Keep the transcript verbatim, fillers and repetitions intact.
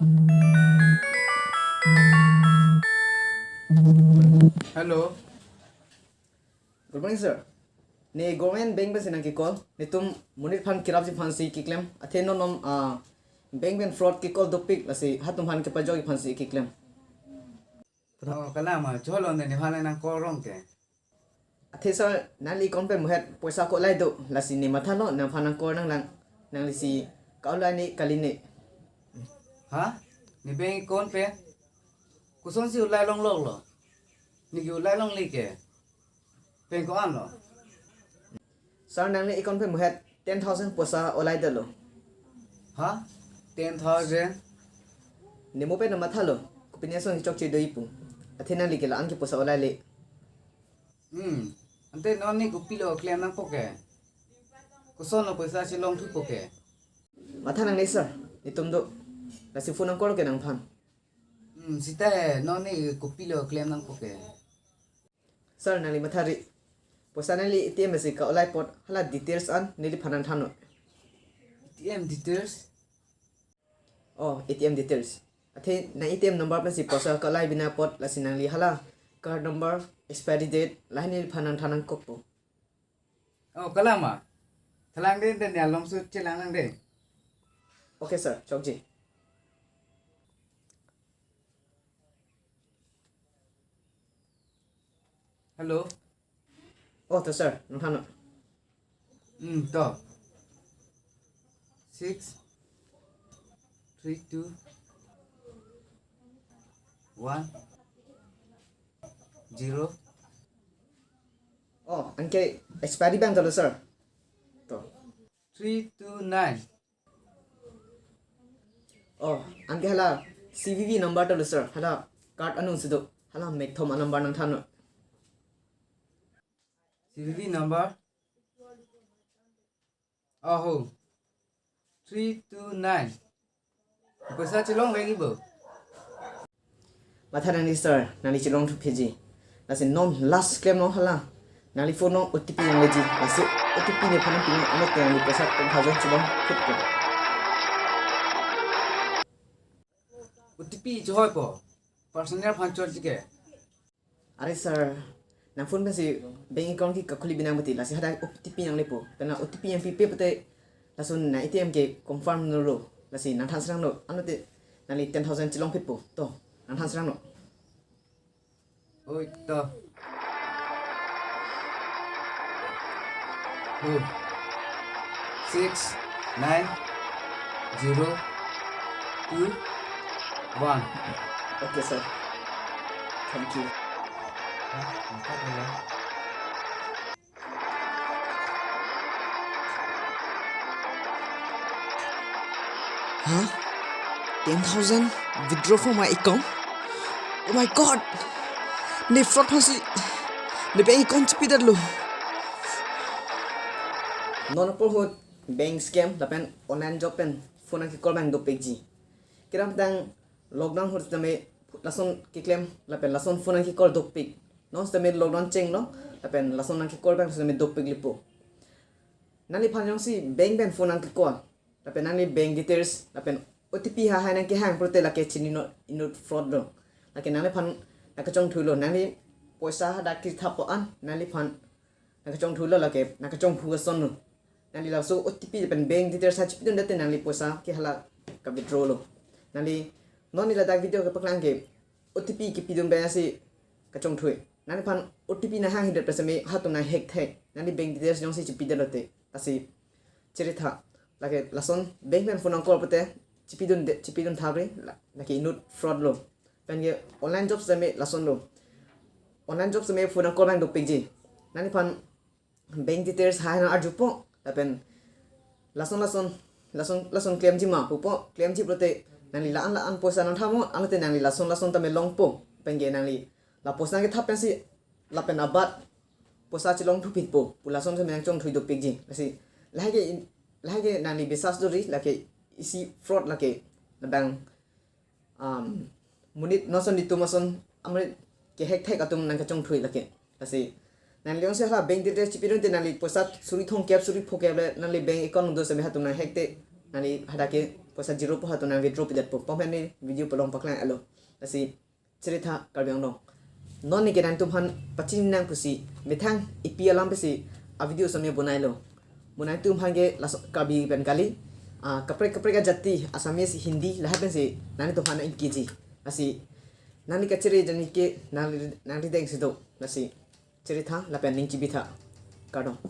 Hello. Good morning, sir. Ne government bank pensi nangkecall. Netum monit aphan kerapji aphansi keklem. Athe non non, ah, bank pen fraud kecall dopik, lasi hatum aphan kepajokji aphansi keklem. Oh, kalang ma, cholo ne nephan nangcall rong ke. Athe sir, nangli account pen muhet poisa ke-olai do, lasi ne mathalo, nangphan nangcall nanglang, nanglisi ke-olai ne kali ne. Ha? Ne bank account pen? Kosonsi olai longloklo? Ne ke-olai longle ke? Pen ko-anlo? Sir, nangli account pen muhet ten thousand poisa olaidetlo. Ha? Ten thousand? Ne mo pen nangmathalo, kopine asonsi chokche do-ipu. Athe nangli ke la-an ke poisa olaile. Hmm. Ante non ne kopilo klem nangpo ke? Kosonlo poisa chelongthupo ke? Matha nangne sir, netum do. Lasi phone nangcall ke nangphan. Hmm, sita he, non ne kopilo klem nangpo ke? Sir, nangli mathari. Poisa nangli A T M si ke-olai apot, hala details an neliphan nangthannon. A T M details? Oh, A T M details. Athe nang A T M number pensi poisa ke-olai bina apot, lasi nangli hala card number, expiry date, lahai neliphan nangthan nangkokpo. Oh, kalang ma. Thalang den den ya longsu chelang nang den. Okay sir, chokji. Hello. Oh, to sir, nangthannon. Hmm, to. Six three two one zero. Oh, anke expiry abang tolo sir. To. Three two nine. Oh, anke hala C V V number tolo sir. Hala card anung si do. Hala mekthom a-number nangthannon. C V V number? Aho. Three two nine. Poisa chelongvekji bo. Matha nangne sir, nangli chelongthu piji. Lasi non last klemlo hala. Nangli phone along O T P nangleji. Lasi O T P nephan nangpinon, anke nangli poisa ten thousand chelongphitpo. O T P chohoipo. Personal aphan chotji ke. Are sir, nang phone pensi bank account ke kakhuli binang mati, lasi hadak O T P nanglepo. Pen la O T P nangpipe pute lason nang A T M ke confirm nolo. Lasi nangthan serangnon. Anlote nangli ten thousand chelongphitpo. To, nangthan serangnon. Oi, to. Oh. Six nine zero two one. Okay sir. Thank you. Hah? Empat ya? Huh? Ten thousand withdraw from my account? Oh my God! Ne fraud aphansi ne bank account chipidetlo. Non apor ahut bank scam lapen online job pen phone nangkecall abang dopikji. Kedamtang lockdown ahut tame lason keklem lapen lason phone nangkecall dopik. Non tame lockdown chenglo lapen lason nangkecall abang tame dopik lipo. Nangliphan jongsi bank pen phone nangkecall lapen nangli bank details lapen O T P ha hai nangkehang pulote lake chininon, inut fraud lo. Lake nangliphan nangkachongthuilo, nangli poisa hadak kithap ko-an nangliphan nangkachongthuilo, lake nangkachonghu asonlo. Nangli laso O T P lapen bank details ha chipidundet te nangli poisa ke hala ka-withdraw lo. Nangli non ne ladak video kepaklang ke O T P kepidun abangsi kachongthui. Nangliphan O T P nanghanghidet pen seme hatum nang-hack thek. Nangli bank details jongsi chipidetlo te. Lasi chiritha. Lake lason bank pen phone nangcall pute chipidunde, chipidun thapri. La-, lake inut fraud lo. Pen ke online job seme lasonlo. Online job seme phone nangcall abang dopikji. Nangliphan bank details ha nang-arjupo, lapen lason lason, lason lason klemji ma pupo, klemji pulote nangli la-an la-an poisa nangthannon, anlote nangli lason lason tame longpo, pen ke nangli la poisa nangkethap pensi lapen abat poisa chelongthuphitpo pu lason tame nangchongthui dopikji. Lasi lahai ke in-, lahai ke nangli biswas duri, lake isi fraud lake, labang um, monit non ason, netum ason, amonit ke-hack thek atum nangkachongthui lake. Lasi nangli jongsi hala bank details chipidun te nangli poisa suri thomkep suri phokep le nangli bank account do seme hatum nang-hack te nangli hadak ke Kosa zero pu ha to nang withdraw pidetpo. Pom hene video palong paklang alo. Lasi chiri tha Karbi Anglong. Non neke nangtumphan pachini nang pusi methang ipi alam pusi a video sami bonailo. Mo nangtumphan ke laso Karbi pen kali. Ah, kaprek kaprek ajati, Assamese, Hindi, lahai pensi nangtumphan ingkiji. Lasi nangli kachiri jani ke nangli, nangli deng sido. Lasi chiri tha lapen ning chibi tha. Kardom.